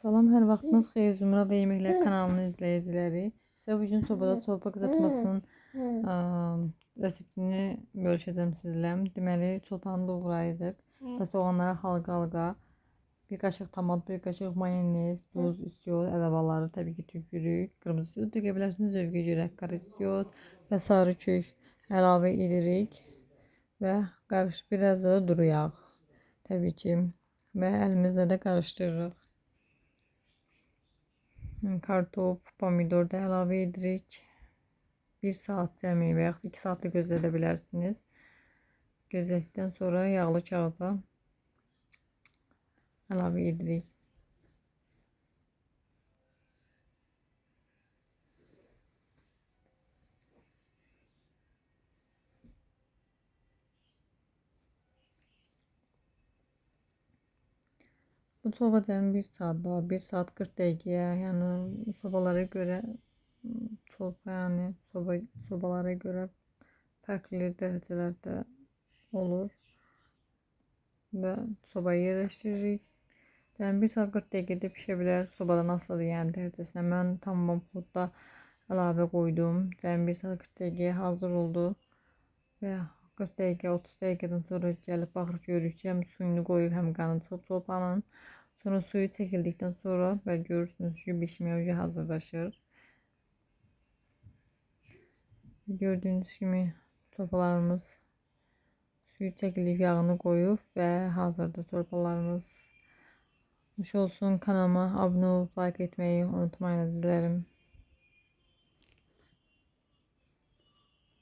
Salam, hər vaxtınız xeyir Zümra və Yeməklər kanalının izləyiciləri. Sizə bugün sobada çorba qızartmasının reseptini bölüşəcəm sizlə. Deməli, çorbanı doğrayırıq və soğanları halqa-halqa, bir qaşıq tomat, bir qaşıq mayonez, duz, istiot, ədəvaları təbii ki tökürük. Qırmızı istiot tökə bilərsiniz, zövqə görə qara istiot və sarı kök əlavə edirik və biraz da duru yağ təbii ki və əlimizlə də qarışdırırıq. Kartof, pomidor da əlavə edirik. 1 saat cəmi və yaxud 2 saat da gözlədə bilərsiniz. Gözlədikdən sonra yağlı kağıza əlavə edirik. Bu çorba cəmi 1 saat daha, 1 saat 40 dəqiqəyə, yəni sobalara görə çorba, yəni sobalara görə fərqli dərəcələrdə olur və sobaya yerləşdiririk. Yəni 1 saat 40 dəqiqədə pişə bilər. Sobadan asılıdır, yəni dərəcəsinə. Mən tam xodda əlavə qoydum. Cəmi 1 saat 40 dəqiqəyə hazır oldu və 40 dəqiqə, 30 dəqiqədən sonra gəlib baxırıq, görürük ki, həm suyunu qoyub, həm qanı çıxıb çorbanın. Sonra suyu çəkildikdən sonra belə görürsünüz ki, bişməyə hazırlaşır. Gördüyünüz kimi çorbalarımız suyu çəkilib, yağını qoyub və hazırdır çorbalarımız. Nuş olsun, kanalıma abunə olub like etməyi unutmayın əzizlərim.